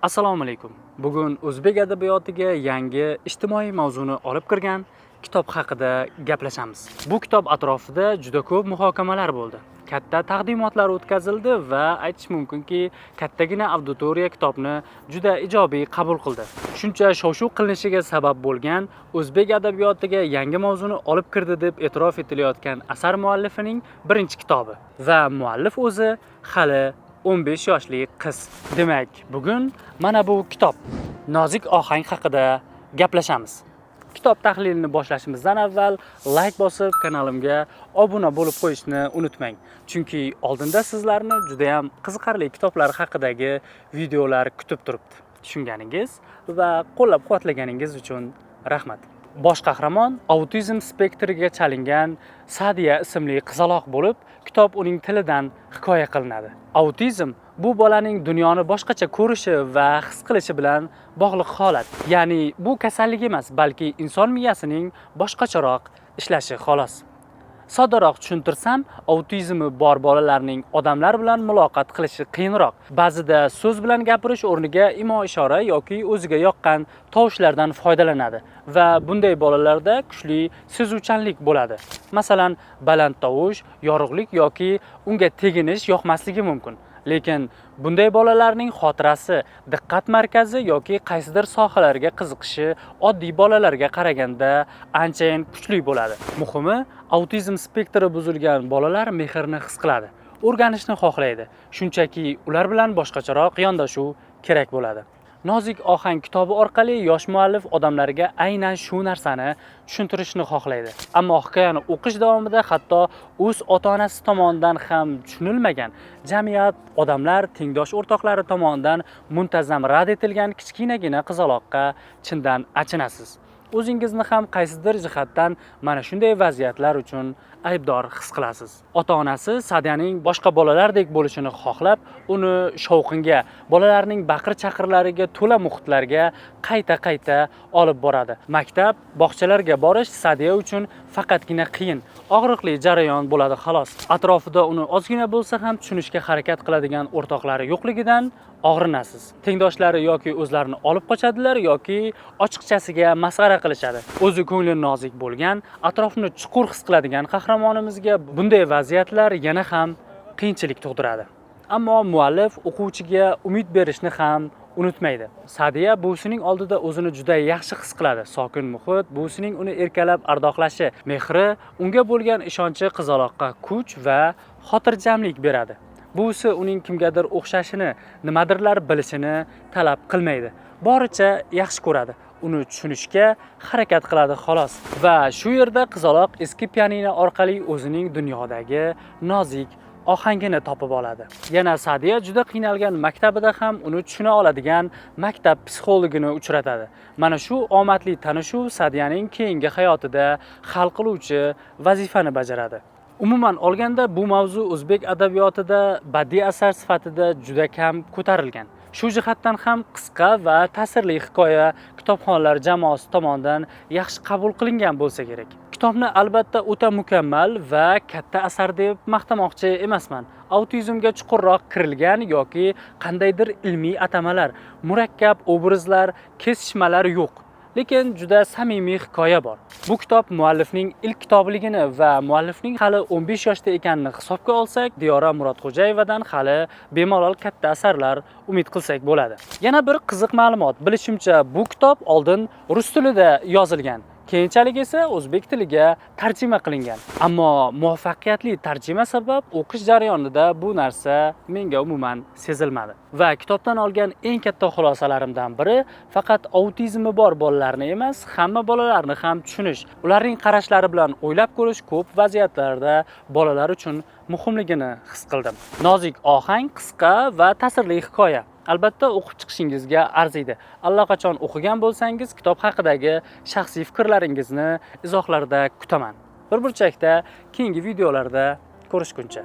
Assalomu alaykum. Bugun o'zbek adabiyotiga yangi ijtimoiy mavzuni olib kirgan kitob haqida gaplashamiz. Bu kitob atrofida juda ko'p muhokamalar bo'ldi. Katta taqdimotlar o'tkazildi va aytish mumkinki, kattagina auditoriya kitobni juda ijobiy qabul qildi. Shuncha shov-shuv qilinishiga sabab bo'lgan, o'zbek adabiyotiga yangi mavzuni olib kirdi deb e'tirof etilayotgan asar muallifining birinchi kitobi va muallif o'zi hali 15 yoshli qiz. Demak, bugun mana bu kitob, "Nozik ohang" haqida gaplashamiz. Kitob tahlilini boshlashimizdan avval layk bosib, kanalimga obuna bo'lib qo'yishni unutmang. Chunki oldinda sizlarni juda ham qiziqarli kitoblar haqidagi videolar kutib turibdi. Tushunganingiz va qo'llab-quvvatlaganingiz uchun rahmat. Bosh qahramon autizm spektriga chalingan Sadiya ismli qizaloq bo'lib, kitob uning tilidan hikoya qilinadi. Autizm bu bolaning dunyoni boshqacha ko'rishi va his qilishi bilan bog'liq holat. Ya'ni bu kasallik emas, balki inson miyasining boshqacharoq ishlashi, xolos. Soddaroq tushuntirsam, autizmi bor bolalarning odamlar bilan muloqot qilishi qiyinroq. Ba'zida so'z bilan gapirish o'rniga imo ishora yoki o'ziga yoqqan tovushlardan foydalanadi va bunday bolalarda kuchli sezuvchanlik bo'ladi. Masalan, baland tovush, yorug'lik yoki unga teginish yoqmasligi mumkin. Lekin bunday bolalarning xotirasi, diqqat markazi yoki qaysidir sohalarga qiziqishi oddiy bolalarga qaraganda anchayin kuchli bo'ladi. Muhimi, autizm spektri buzilgan bolalar mehrni his qiladi, o'rganishni xohlaydi. Shunchaki ular bilan boshqacharoq yondashuv kerak bo'ladi. "Nozik ohang" kitobi orqali yosh muallif odamlarga aynan shu narsani tushuntirishni xohlaydi. Ammo hikoyani o'qish davomida hatto o'z ota-onasi tomonidan ham tushunilmagan, jamiyat, odamlar, tengdosh o'rtoqlari tomonidan muntazam rad etilgan kichkinagina qizaloqqa chindan achinasiz. O'zingizni ham qaysidir jihatdan mana shunday vaziyatlar uchun aybdor his qilasiz. Ota-onasi Sadiyaning boshqa bolalardek bo'lishini xohlab, uni shovqinga, bolalarning baqir-chaqirlariga to'la muhitlarga qayta-qayta olib boradi. Maktab, bog'chalarga borish Sadiya uchun faqatgina qiyin, og'riqli jarayon bo'ladi, xolos. Atrofida uni ozgina bo'lsa ham tushunishga harakat qiladigan o'rtoqlari yo'qligidan og'rinasiz. Tengdoshlari yoki o'zlarini olib qochadilar yoki ochiqchasiga masxara qilishadi. O'zi ko'ngli nozik bo'lgan, atrofni chuqur his qiladigan qahramonimizga bunday vaziyatlar yana ham qiyinchilik tug'diradi. Ammo muallif o'quvchiga umid berishni ham unutmaydi. Sadiya buvisining oldida o'zini juda yaxshi his qiladi. Sokin muhit, buvisining uni erkalab ardoqlashi, mehri, unga bo'lgan ishonchi qizaloqqa kuch va xotirjamlik beradi. Buvisi uning kimgadir o'xshashini, nimadirlar bilishini talab qilmaydi. Boricha yaxshi ko'radi. Uni tushunishga harakat qiladi, xolos. Va shu yerda qizaloq eski pianino orqali o'zining dunyodagi nozik ohangini topib oladi. Yana Sadiya juda qiynalgan maktabida ham uni tushuna oladigan maktab psixologini uchratadi. Mana shu omadli tanishuv Sadiyaning keyingi hayotida hal qiluvchi vazifani bajaradi. Umuman olganda, bu mavzu o'zbek adabiyotida badiiy asar sifatida juda kam ko'tarilgan. Shu jihatdan ham qisqa va ta'sirli hikoya kitobxonlar jamoasi tomonidan yaxshi qabul qilingan bo'lsa kerak. Kitobni albatta o'ta mukammal va katta asar deb maqtamoqchi emasman. Autizmga chuqurroq kirilgan yoki qandaydir ilmiy atamalar, murakkab obrazlar, kesishmalar yo'q. Lekin juda samimiy hikoya bor. Bu kitob muallifning ilk kitobiligini va muallifning hali 15 yoshda ekanini hisobga olsak, Diyora Murodxo'jayevadan hali bemalol katta asarlar umid qilsak bo'ladi. Yana bir qiziq ma'lumot. Bilishimcha, bu kitob oldin rus tilida yozilgan. Keyinchalik esa o'zbek tiliga tarjima qilingan. Ammo muvaffaqiyatli tarjima sabab o'qish jarayonida bu narsa menga umuman sezilmadi. Va kitobdan olgan eng katta xulosalarimdan biri faqat autizmi bor bolalarni emas, hamma bolalarni ham tushunish, ularning qarashlari bilan o'ylab ko'rish ko'p vaziyatlarda bolalar uchun muhimligini his qildim. "Nozik ohang" qisqa va ta'sirli hikoya. Albatta o'qib chiqishingizga arziydi. Allaqachon o'qigan bo'lsangiz, kitob haqidagi shaxsiy fikrlaringizni izohlarda kutaman. Bir burchakda keyingi videolarda ko'rishguncha.